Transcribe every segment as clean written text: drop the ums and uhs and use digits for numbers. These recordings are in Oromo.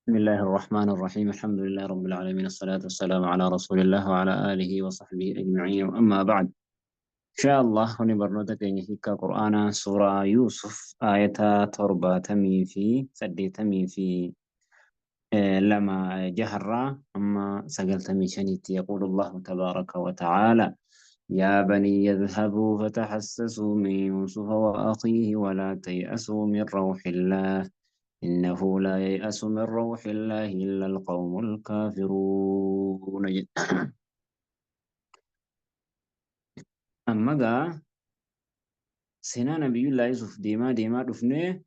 بسم الله الرحمن الرحيم. الحمد لله رب العالمين، الصلاة والسلام على رسول الله وعلى آله وصحبه أجمعين، أما بعد. إن شاء الله هني برنوتك هيك قرآن سورة يوسف آية 78 في 85 لما جهر أما 95. يقول الله تبارك وتعالى: يا بني اذهبوا فتحسسوا من يوسف وأخيه ولا تيأسوا من روح الله إنه لا ييأس من روح الله إلا القوم الكافرون. أما قا سنا نبي الله يوسف ديما ديما دفنه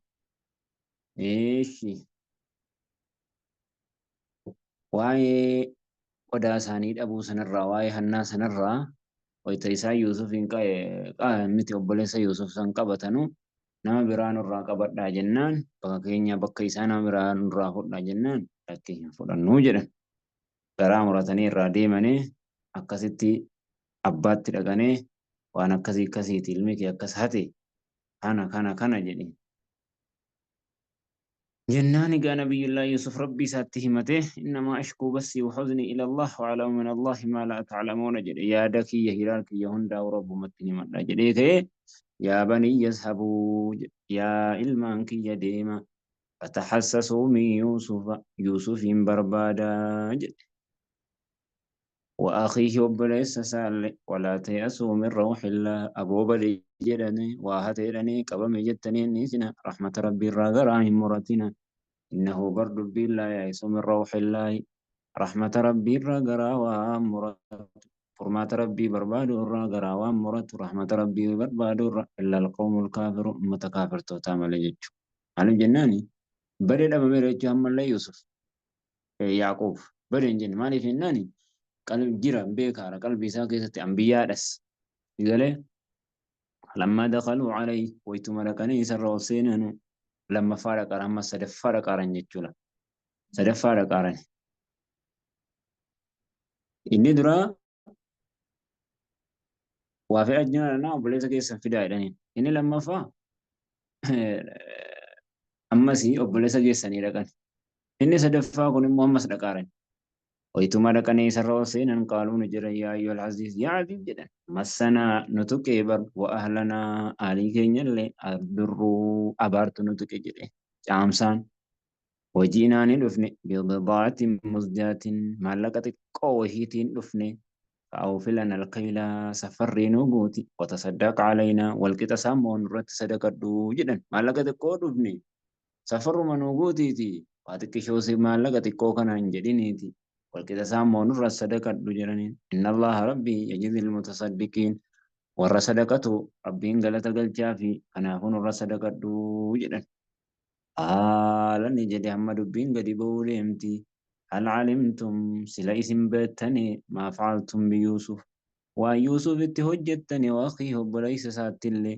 إيش واي odaa isaanii dhabuu sanarraa, waa'ee hannaa sanarraa, wayita isaa Yuusufiin miti obboleessa Yuusuf san qabatanu nama biraa nurraa qabadhaa jennaan, bakka keenya bakka isaa nama biraa nurraa fudhaa jennaan lakkii hin fudhannuu jedhan. Garaa muratanii irraa deemanii akkasitti abbaatti dhaqanii waan akkasii akkasiiti, ilmi kee akkas hate kana kana kana jedhe. Jennaan egaa Nabiyyullaa Yuusuf Rabbii isaatti himate: innamaa ashkuu bassii wa huznii ila Allah wa a'lamu min Allahi maa laa ta'lamuuna jedhe. Yaada kiyya hiraar kiyya hundaa Rabbumatti himadha jedhee ka'ee, yaa banii yazhabuu, yaa ilmaan kiyya deema, fatahassasuu min Yuusufa, Yuusufiin barbaadaa jedhe, wa akhiihi, obboleessa isaallee, walaa tay'asuu min rawxillah, aboo bade jedhanii waa hate jedhanii qabame jettanii inni isina rahmata Rabbii irraa garaa hin muratina. Innahu bar dubbiin laa ya'isu min rawxillaahi, rahmata Rabbii irraa garaa waan muratu, furmaata Rabbii barbaadu irraa garaa waan muratu, rahmata Rabbii barbaadu irra, illa alqawmul kaafiru, ummata kaafirtootaa malee jechuudha. Maaliif jennaani badee dhabameera jechuu ammallee Yuusuf Yaaqoob badee hin jenne. Maaliif jennaani jira beekaadha qalbii isaa keessatti, ambiyyaadhas galee. Lammaa dakaluu alayhi, waytuma dhaqanii isarra ol seenanu, lammaffaa dhaqaran, amma sadaffaa dhaqaran jechuudha. Sadaffaa dhaqaran. Inni duraa waa fe'aa jiran obboleessa keessan fidaa jedhaniin. Inni lammaffaa ammas obboleessa keessanii dhaqan. Inni sadaffaa kun immoo ammas dhaqaaran. Wayituma dhaqanii isarra ol seenan, qaaluu ni jedhan: yaa ayyuhal aziiz, yaa aziiz jedhan, massanaa nu tuqee bar, wa ahlanaa, aalii keenyallee, addurruu, abaartu nu tuqe jedhe caamsaan. Wajiinaa ni dhufne, bidaatin musjaatin, maallaqa xiqqoo wahiitiin dhufne, fa'awfilan alkayla, safarrii nu guuti, watasaddaq alaynaa, walqixa saammoo nurratti sadaqadhu jedhan. Maallaqa xiqqoo dhufne, safarruma nu guutiiti, waa xiqqishoo maallaqa xiqqoo kana hin jedhiniiti, walqixa saammoo nurra sadaqadhu jedhaniin. Inna Allaha rabbii yajzil mutasaddiqiin, warra sadaqatu Rabbiin galata galchaa fi kanaafuu nurra sadaqadhu jedhan. Qaala ni jedhe, hamma dubbiin gadi ba'uu deemti: hal calimtum, sila isin beektani, maa facaltum biyuusuf, waan Yuusuf itti hojjettani, wa akhiihi, obboleessa isaattillee,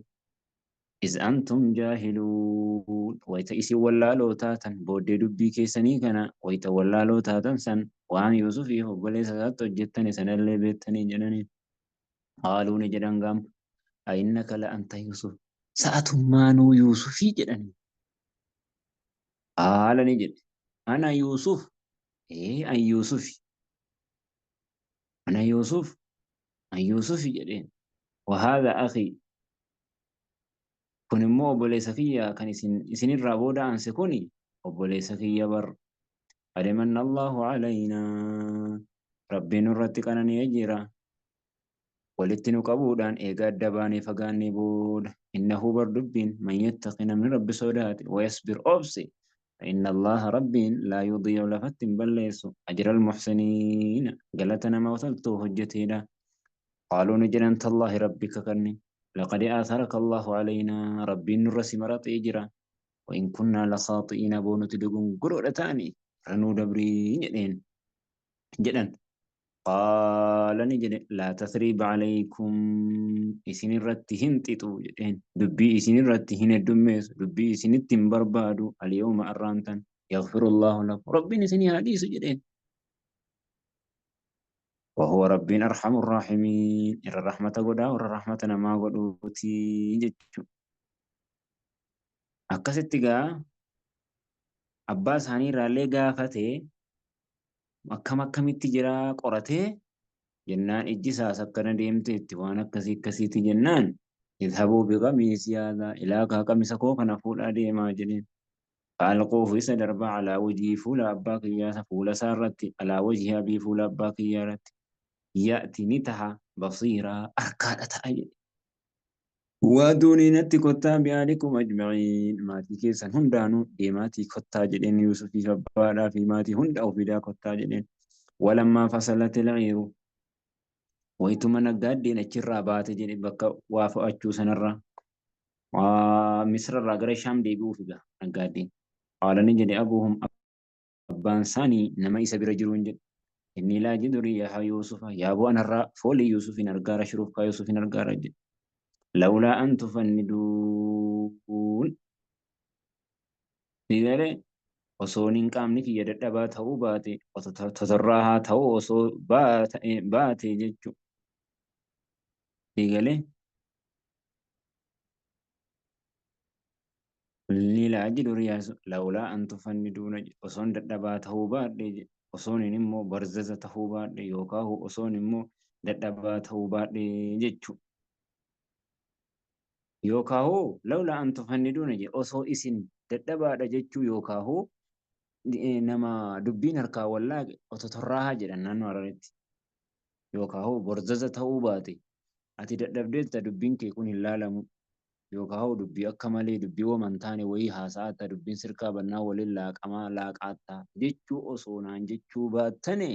iz antum jaahiluun, wayta isin wallaaloo taatan. Booddee dubbii keessanii kana wayta wallaaloo taatan san waan Yuusufiif obboleessa isaatti hojjettani sanallee beektanii jedhaniin. Qaaluu ni jedhan gaam: a'innaka la anta Yuusuf, sa'atummaanuu Yuusufii jedhanii. Qaala ni jedhe: ana Yuusuf, ee an Yuusufi, ana Yuusuf, an Yuusufi jedheen. Wa haadha akhi, kun immoo obboleessa kiyya kan isin isinirraa booda aanse, kuni obboleessa kiyya bar. Qad manna Allahu alaynaa, Rabbiin nurratti qanani'ee jira walitti nu qabuudhaan eega adda baanee fagaannee booda. Innahu bar dubbiin man yattaqi, namni Rabbi sodaate, wayasbir, obse, fa inna Allaha Rabbiin laa yudiicu, lafatti hin balleessu, ajra almuxsiniina, galata nama toltuu hojjeteedha. Qaaluu ni jedhan: tallaahi, Rabbi kakanne, laqad aatharaka Allahu alaynaa, Rabbiin nurra si maraxee jira, wa in kunnaa lakaaxi'iin, aboo nuti dogongoroodha ta'anii ranuu dabrii jedheen jedhan. Qaala ni jedhe: laa tathriiba alaykum, isin irratti hin xixu jedheen, dubbii isin irratti hin heddummeessu, dubbii isinitti hin barbaadu. Alyawma, arraan tan, yaghfiru Allahu lakum, Rabbiin isinii haa dhiisu jedheen. وهو ربين أرحم الراحمين، إر رحمة godhaa warra rahmata namaa godhuuti jechuudha. Akkasitti gaa. Abbaa isaanii irraallee gaafatee akkam akkamitti jiraa qoratee jennaan ijji isaas akkana deemteetti waan akkasii akkasiiti jennaan idhabuu biqamiisii haadhaa ilaa qamisa koo kana fuudhaa deemaa jedheen. Fa'alquuhu isa darbaa alaa wajhii fuula abbaa kiyyaa fuula isaa irratti alaa wajhii abii fuula abbaa kiyyaa irratti ya'ti ni taha basiiraa arkaadha ta'a jedhe. Waaduunii natti kottaa bi'aalikum ajma'iin maatii keessan hundaanuu deemaatii kottaa jedheen Yuusufiif abbaadhaa fi maatii hunda ofiidaa kottaa jedheen. Walammaa fasalati la'iiru wayituma naggaaddeen achirraa baate jedhe bakka waa fo'achuu sanarraa. Misrarraa gara Shaam deebi'uuf egaa naggaaddeen. Qaala ni jedhe abuuhum abbaan isaanii nama isa bira jiruun jedhe. Inni laa ajidu riiha Yuusufa yaaboo anarraa foolii Yuusufin argaara shurufkaa Yuusufin argaara jedhe. Lawlaa an tufanniduun. Sigalee osoo hin qaamni kiyya dadhabaa ta'uu baate totorraahaa ta'uu osoo baate jechuudha. Sigalee inni laa ajidu riiha lawlaa an tufanniduuna osoon dadhabaa ta'uu baadhe osoon immoo barzaza ta'uu baadhe yookaan osoon immoo dadhabaa ta'uu baadhe jechuudha. Yookaan lawlaa an tufanniduuna jedhe osoo isin dadhabaadha jechuu yookaan nama dubbiin harkaa wallaaqe ototorraahaa jedhan naannoo Hararitti. Yookaan borzaza ta'uu baate ati dadhabdeetta dubbiin kee kun hin laalamu. Yookaan dubbii akka malee dubbii wama hin taane wayii haasa'atta dubbiin sirkaa bannaa waliin laaqamaa laaqaatta jechuu osoo naan jechuu baattane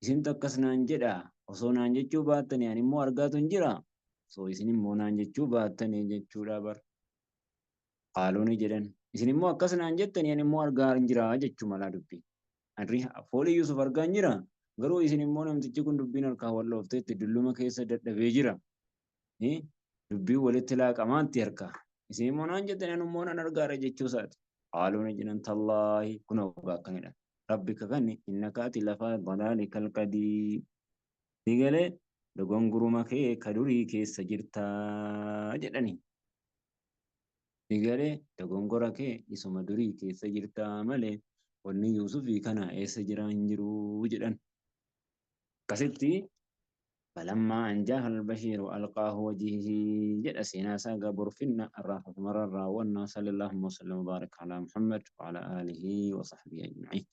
isintu akkas naan jedha osoo naan jechuu baattane ani immoo argaatu hin jira osoo isin immoo naan jechuu baattane jechuudha bar. Qaaluu ni jedhan isin immoo akkas naan jettani ani immoo argaa hin jira jechuu malaa dubbii. Ani foolii Yuusuf argaa hin jira garuu isin immoo namtichi kun dubbiin harkaa wal dhoofteetti dulluma keessa dadhabee jira. Dubbiin walitti laaqamaatti harkaa. Isin immoo naan jettani ani immoo nan argaara jechuu isaati. Qaaluu ni jedhan tallaahi kunoo akkanidha. Rabbi kakanni innaka ati lafaa dalaalikal qadiim. Sigalee dogonguruma kee ka durii keessa jirtaa jedhani. Sigalee dogongora kee isuma durii keessa jirtaa malee wanni Yuusufii kana eessa jiraa hin jiruu jedhan. Akkasitti falammaa an jaaha al-bashiiru alqaahu wajihihi jedha seenaa isaa gaa borfinna irraa asumarra raawwanna sallallahu wa sallam wa baaraka alaa Muhammad wa alaa aalihi wa sahbihi ajma'iin.